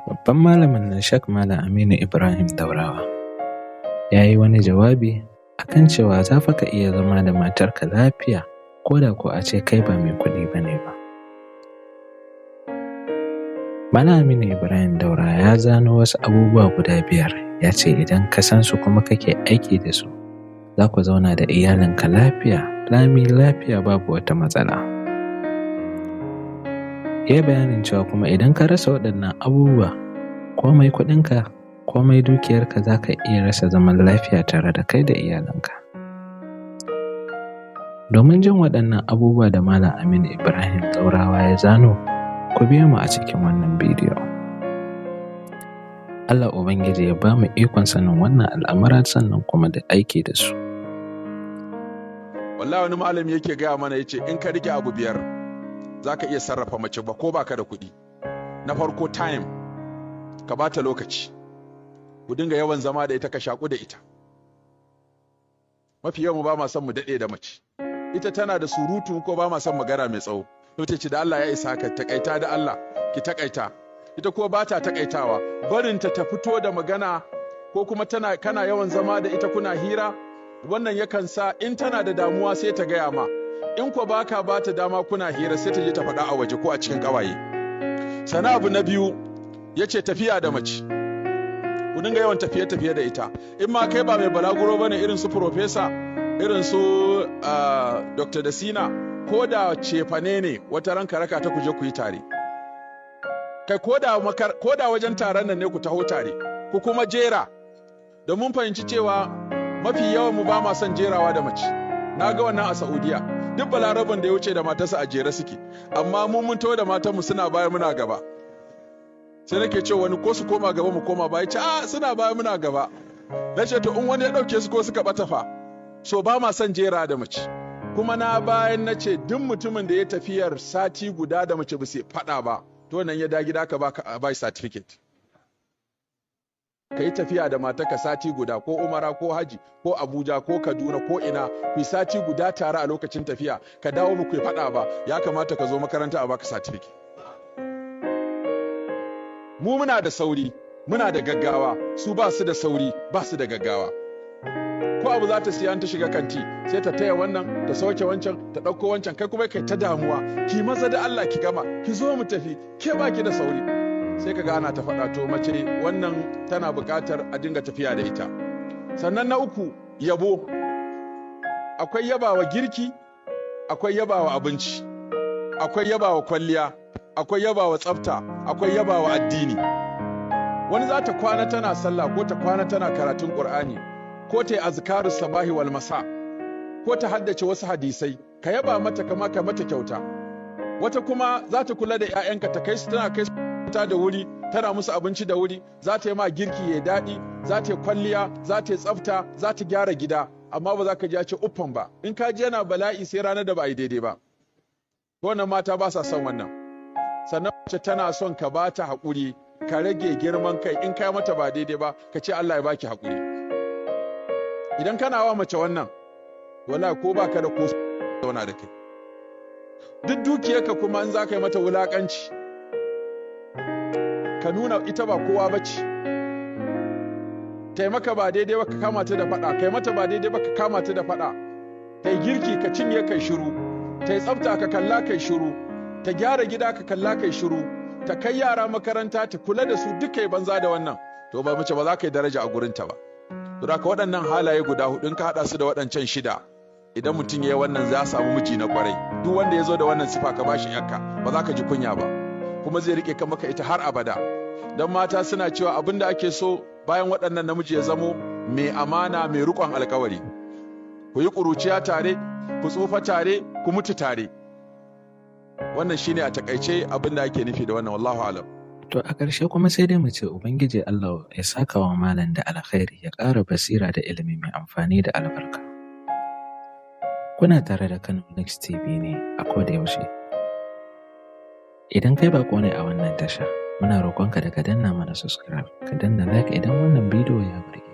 Babban malamin nan Sheikh Malam Aminu Ibrahim Daurawa ya yi wani jawabi a kan cewa za fa ka iya zama da matarka lafiya ko da ko a ce kai ba mai kuɗi ba ne ba. Malam Aminu Ibrahim Daurawa ya zano wasu abubuwa guda 5, ya ce idan ka san su kuma kake aiki da su, za ku zauna da iyalinka lafiya, lami lafiya, babu wata matsala. Ya yi bayanin cewa kuma idan ka rasa waɗannan abubuwa, komai kuɗinka, komai dukiyarka, za ka iya rasa zaman lafiya tare da kai da iyalinka. Domin jin waɗannan abubuwa da Malam Aminu Ibrahim Daurawa ya zano, ku biyo mu a cikin wannan bidiyo. Allah Ubangiji ya ba mu ikon sanin wannan al'amura sannan kuma da aiki da su. Wallahi wani malami yake gaya mana, yace in ka rike abu 5, za ka iya sarrafa mace ba ko baka da kuɗi. Na farko, time, ka bata lokaci. Ku dinga yawan zama da ita, ka shaƙu da ita. Mafi yawan mu ba ma son mu daɗe da mace. Ita tana da surutu ko ba ma son magana mai tsawo. To ta ce, "Da Allah ya isa ka takaita, da Allah ki takaita." Ita ko ba ta takaitawa, barinta ta fito da magana ko kuma tana kana yawan zama da ita kuna hira, wannan yakan sa in tana da damuwa sai ta gaya ma. In ko baka ba ta dama kuna hira, sai ta je ta faɗa a waje ko a cikin ƙawaye. Sana abu na biyu, ya ce tafiya da mace. Ku dinga yawan tafiye-tafiye da ita. In ma kai ba mai balaguro bane irin su professor, irin su Dr. Dasina, ko da cefane ne, wata ranka raka ta kuje ku yi tare. Kai, ko da wajen taron nan ne, ku taho tare, ku kuma jera. Da mun fahimci cewa mafi yawan mu ba ma son jerawa da mace. Na ga wannan a Saudiya. Duk Balaraban da ya wuce da matarsa, a jere suke, amma mun taho da matanmu, suna baya, muna gaba. Sai nake cewa wani ko su koma gaba mu koma baya, ce a suna baya muna gaba. Na ce, to in wani ya ɗauke su ko suka ɓata fa? So ba ma son jera da mace. Kuma na bayan na ce duk mutumin da ya tafiyar sati guda da mace ba sai faɗa ba, to nan ya da gida ka ba ba certificate. Ka yi tafiya da matarka sati guda, ko umara ko haji ko Abuja ko Kaduna ko ina, ku yi sati guda tare, a lokacin tafiya ka dawo ba ku yi faɗa ba, ya kamata ka zo makaranta a baka certificate. Mu muna da sauri, muna da gaggawa, su ba su da sauri, ba su da gaggawa. Ko abu za ta siya, ta shiga kanti sai ta taya wannan, ta sauke wancan, ta ɗauko wancan, kai kuma kai ta damuwa, "Ki maza da Allah ki gama, ki zo mu tafi." Ke ba ki da sauri, sai ka ga ana ta faɗa. To mace wannan tana buƙatar a dinga tafiya da ita. Sannan na uku, yabo. Akwai yabawa girki, akwai yabawa abinci, akwai yabawa kwalliya, akwai yabawa tsafta, akwai yabawa addini. Wani za ta kwana tana sallah, ko ta kwana tana karatun Qur'ani, ko ta yi azkaru sabahi wal masa, ko ta haddace wasu hadisai, ka yaba mata, kama ka mata kyauta. Wata kuma za ta kula da 'ya'yanka, ta kai su, tana kai su ta da wuri, tana musu abinci da wuri, za ta yi ma girki ya daɗi, za ta yi kwalliya, za ta yi tsafta, za ta gyara gida, amma ba za ka ji ya ce uffan ba. In ka ji yana bala'i, sai ranar da ba a yi daidai ba. Wannan mata ba sa son wannan. Sannan mace tana son ka ba ta haƙuri, ka rage girman kai. In kai mata ba daidai ba, ka ce, "Allah ya baki haƙuri." Idan kana wa mace wannan, wallahi ko baka da ko zauna da kai. Duk dukiyarka kuma, in za ka yi mata wulaƙanci, ka nuna ita ba kowa ba ce, taimaka ba daidai ba, ka kama ta da faɗa, kai mata ba daidai ba, ka kama ta da faɗa. Ta yi girki ka cinye kai shiru, ta yi tsafta ka kalla kai shiru, ta gyara gida ka kalla kai shiru, ta kai yara makaranta ta kula da su, duka yi banza da wannan, to ba mace ba za ka yi daraja a gurinta ba. To da waɗannan halaye guda hudu, ka haɗa su da waɗancan shida, idan mutum ya yi wannan, za samu miji na kwarai. Duk wanda ya zo da wannan sifa, ka bashi yakka, ba za ka ji kunya ba, kuma zai rike ka maka ita har abada. Don mata suna cewa abin da ake so bayan waɗannan, namiji ya zamo mai amana, mai riƙon alkawari. Ku yi ƙuruciya tare, ku tsufa tare, ku mutu tare. Wannan shine a takaice abin da ake nufi da wannan, wallahu alam. To a ƙarshe kuma sai dai mu ce Ubangiji Allah ya saka wa malam da alkhairi, ya ƙara basira da ilimi mai amfani da albarka. Kuna tare da Kano Next TV ne a koda yaushe. Idan kai baƙo ne a wannan tasha, muna roƙonka da ka danna mana subscribe, ka danna like idan wannan bidiyo ya burge